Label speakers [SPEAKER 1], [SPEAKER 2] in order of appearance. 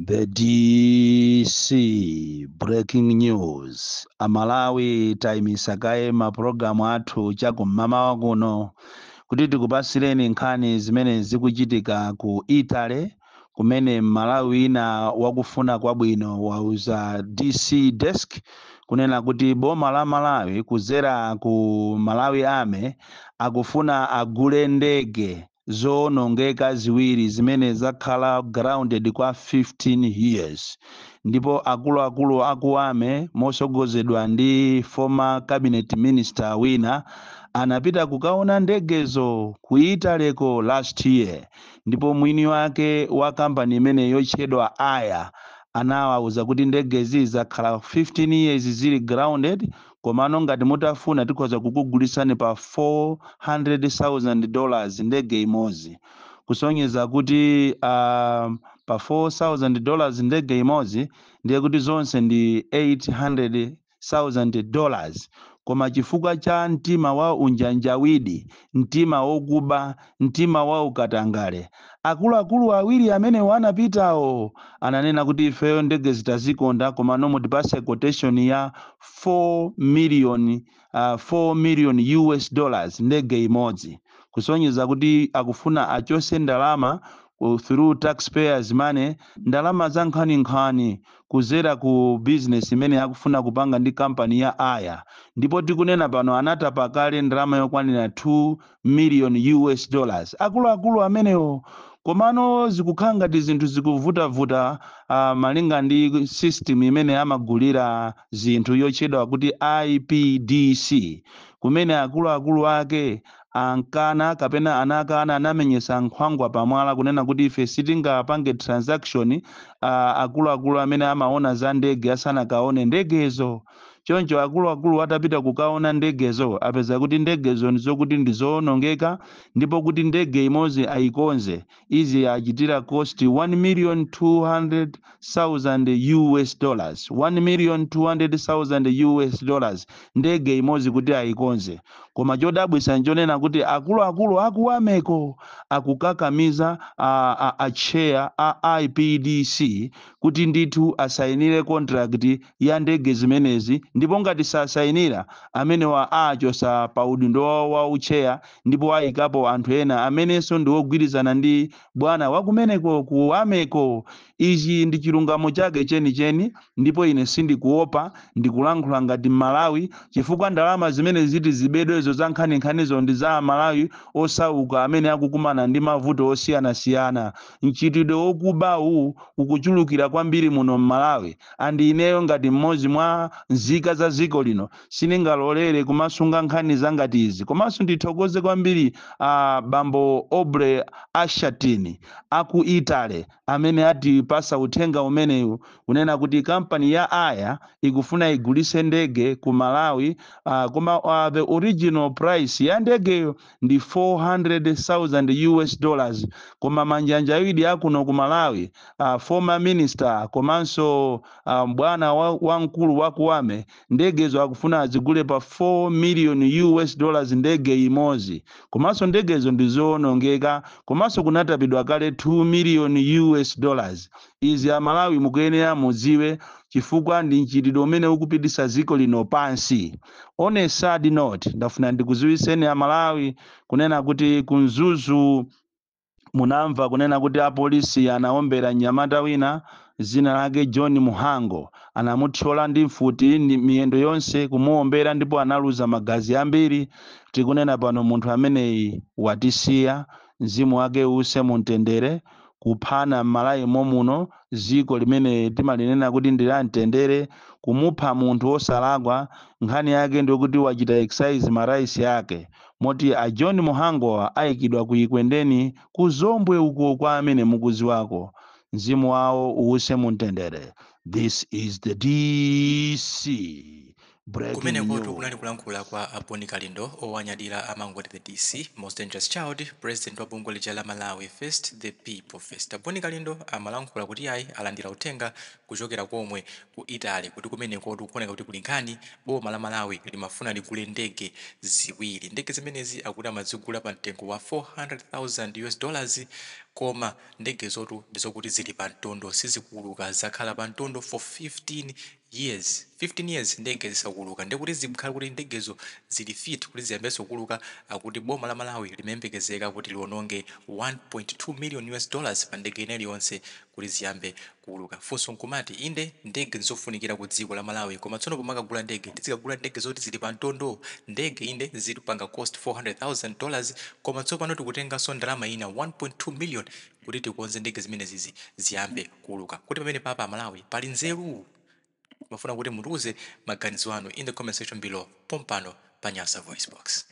[SPEAKER 1] The DC Breaking News. Amalawi, tayimisa kaye mapulogalamu athu chakum'mamawa kuno kuti tikupasireni nkhani zimene zikuchitika ku Italy, kumene Mmalawi wina wakufuna kwabwino wauza DC Desk kunena kuti boma la Malawi kuzera ku Malawi Army akufuna agule ndege zoonongeka ziwiri zimene zakhala grounded kwa 15 years. Ndipo akuluakulu aku army, mosogozedwa ndi former cabinet minister wina, anapita kukaona ndegezo ku Italyko last year. Ndipo mwini wake wa kampani imene yotchedwa Aya anawauza kuti ndegezi zakhala 15 years zili grounded, komano ngati mutafuna tikhoza kukugulisani pa $400,000 ndege imodzi. Kusonyeza kuti pa $4,000 ndege imodzi, ndiye kuti zonse ndi $800,000. Koma chifukwa cha mtima wa unjanjawidi, mtima wokuba, mtima wa ukatangale, akuluakulu awiri amene wanapitawo ananena kuti ifeyo ndege zitazikonda, koma mutipase quotation ya 4 million, 4 million US dollars ndege imodzi. Kusonyeza kuti akufuna achose ndalama through taxpayers' money, ndalama za nkhaninkhani, kuzera ku business imene akufuna kupanga ndi kampani ya Aya. Ndipo tikunena pano anatapa kale ndalama yokwanira 2 million US dollars akuluakulu amenewo. Komano zikukhala ngati zinthu zikuvutavuta, malinga ndi system imene amagulira zinthu yotchedwa kuti IPDC, kumene akuluakulu ake ankana kapena anakana, anamenyesa nkhwangwa pamwala kunena kuti ife sitingapange transaction akuluakulu amene amaona za ndege asanakaone ndegezo. Choncho akuluakulu atapita kukaona ndegezo, apeza kuti ndegezo ndizokuti ndizowonongeka, ndipo kuti ndege imodzi ayikonze izi achitira cost 1 million 200,000 US dollars, 1 million 200,000 US dollars ndege imodzi kuti ayikonze. Koma chodabwisa nchonena kuti akuluakulu aku armyko akukakamiza a chair a IPDC kuti ndithu asayinire contract ya ndege zimenezi, ndipo ngati sasayinira, amenewa achosa pa udindo wawo wa uchair ndipo ayikapo anthu ena amenenso ndi ogwirizana ndi bwana wakumeneko ku armyko. Ichi ndi chilungamo chake chenicheni, ndipo ine sindikuopa, ndikulankhula ngati Mmalawi, chifukwa ndalama zimene ziti zibedwezo za nkhaninkhanizo ndi za Amalawi osauka amene akukumana ndi mavuto osiyanasiyana. Mchitidwe wokubawu ukuchulukira kwambiri muno Mmalawi, and ineyo ngati mmodzi mwa nzika za dziko lino sindingalolere kumasunga nkhani zangati izi. Komanso ndithokoze kwambiri bambo Obre Ashatini aku Italy amene atipasa uthenga umenewu kunena kuti kampani ya Aya ikufuna igulise ndege ku Malawi, koma the original price ya ndegeyo ndi 400,000 US dollars. Koma manjanja awiri akuno ku Malawi, former minister komanso bwana wamkulu wa ku army, ndegezo akufuna azigule pa 4 million US dollars ndege imodzi. Komanso ndegezo ndizowonongeka, komanso kunatapidwa kale 2 million US dollars. Izi Amalawi mukuyenera mudziwe, chifukwa ndi mchitidwe umene ukupitisa dziko lino pansi. On a sad note, ndafuna ndikudziwitseni Amalawi kunena kuti ku Mzuzu munamva kunena kuti apolisi anaombera mnyamata wina zina lake John Muhango, anamuthyola ndi mfuti ndi miyendo yonse kumuombera, ndipo analuza magazi ambiri. Tikunena pano munthu ameneyi watisiya, mzimu wake uuse mumtendere. Kuphana m'Malawi momuno, dziko limene timalinena kuti ndi la mtendere, kumupha munthu wosalakwa, nkhani yake ndikuti wachita exercise ma rights yake. Moti a John Muhango ayikidwa ku Ikwendeni ku Zombwe uko kwa amene mukuziwako. Mzimu wawo uuse mumtendere. This is the DC. Breaking
[SPEAKER 2] Kumenekotu kunali
[SPEAKER 1] news.
[SPEAKER 2] Kulankhula kwa a Bon Kalindo owanyadira amangoti the DC, most dangerous child, president wa bungwe lija la Malawi First, the people first. A Bon Kalindo amalankhula kuti ayi, alandira uthenga kuchokera komwe ku Italy kuti kumenekotu kuoneka kuti kuli nkhani. Boma la Malawi limafuna ligule ndege ziwiri. Ndege zimenezi akuti amazigula pa mtengo wa 400,000 US dollars, koma ndegezotu ndizokuti zili pa mtondo, sizikuuluka, zakhala pa mtondo for 15 years. 15 years ndege zisakuuluka, ndekuti zikhala kuti ndegezo zili fit kuti ziyambenso kuuluka, akuti boma la Malawi limayembekezeka kuti liwononge 1.2 million US dollars pa ndege ina iliyonse kuti ziyambe kuuluka. Funso nkumati, inde, ndege ndizofunikira ku dziko la Malawi, koma tsono pomakagula ndege, tizikagula ndege zoti zili pa mtondo? Ndege inde zitipanga cost 400,000 dollars, koma tsopano tikutenganso ndalama ina 1.2 million kuti tikonze ndege zimenezizi ziyambe kuuluka. Kuti pamene papa Malawi pali nzeru? Mafuna kuti mutiuze maganizo anu in the comment section below pompano pa Nyasa Voice Box.